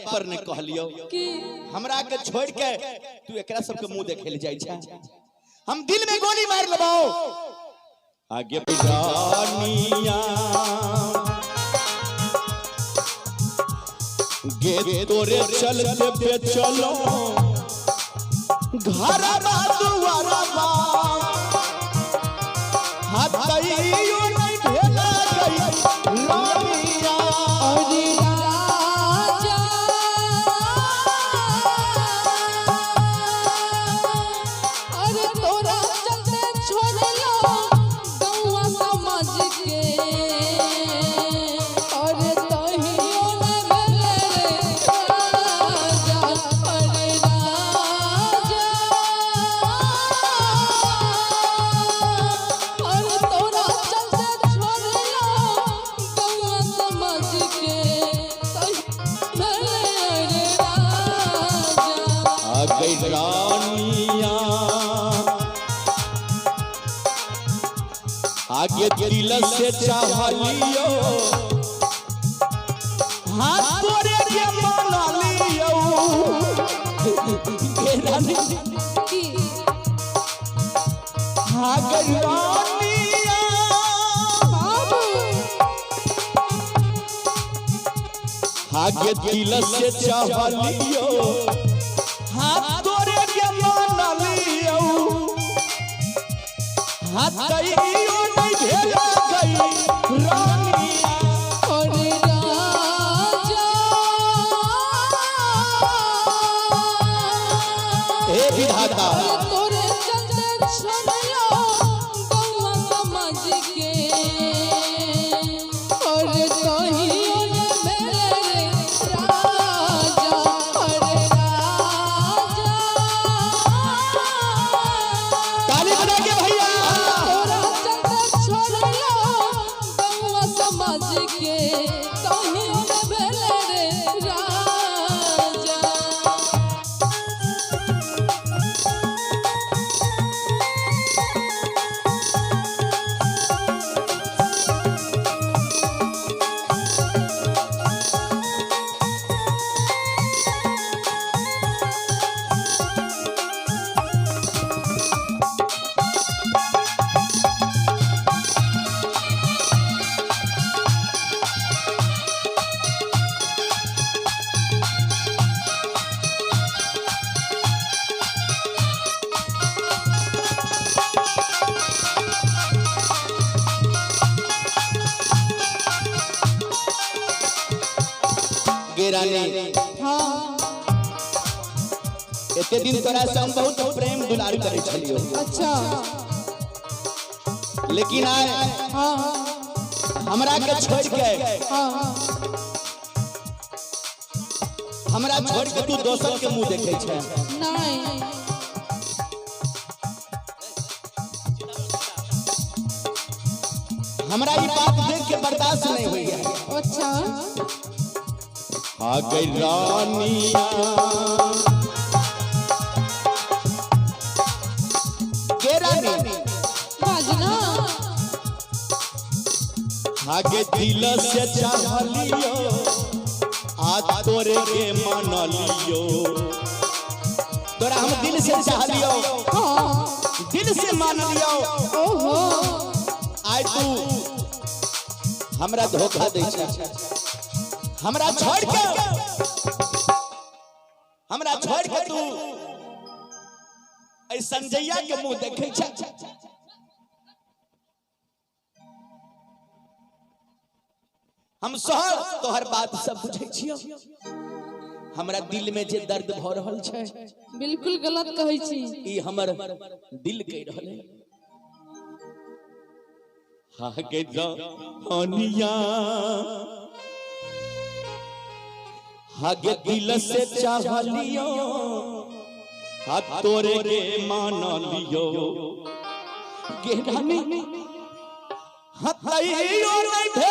बात पर ने कहलियो कि हमरा के छोड़ के तू एकरा सबके मुंह देखे ले जाय छै। हम दिल में गोली मार लेबाओ। आगे रानिया गे तोरे चलते पे चलो घरवा दुआरवा हतैयो नहीं भेला गई रानिया। अरे राजा अरे तोरा चलते छोड़लो गौआ समाज के अरे तहियो न भेले रे राजा अरे राजा अरे तोरा चलते छोड़लो गौआ समाज के तहियो भेले रे राजा। आ गई रानिया आगे दिल से चाहलियो हाथ तोरे के मना लियो गे रानी की आ गई रानिया बाबू आगे दिल से चाहलियो हाथ तोरे के मना लियो हाथ तैयो नहीं भेला गई रानिया। अरे राजा हे विधाता अरे तोरे चलते छोड़लो गौआ समाज के अरे तहियो न भेले रे राजा अरे राजा ताली बजा के भैया। तोरा चलते छोड़लो गौआ समाज के तहियो न भेले रे राजा। गे रानी हाँ एते दिन तोरा से हम बहुत प्रेम दुलार करे छलियो अच्छा लेकिन आय हाँ हमरा के छोड़ के हाँ हमरा छोड़ के तू दोसर के मुंह देखे छै। नहीं हमरा ई बात देख के बर्दाश्त नहीं हुई है। अच्छा आ गई रानिया गे रानी बाजना आगे दिल से चाहलियो आ तोरे के मानलियो तोरा हम दिल से चाहलियो हाँ दिल से मानलियो ओहो आय तू हमरा धोखा दे छै हमरा छोड़ के हमरा छोड़ के तू ऐ संजैया के मुंह देखे छै। हम सोहर तोहर बात सब बुझै छियो हमरा दिल में जे दर्द भ रहल छै बिल्कुल गलत कहै छी। ई हमर दिल कह रहल है। हा गे रानिया हा गे दिल से चाहलियो हा तोरे के मानलियो गे रानी हतैयो नहीं।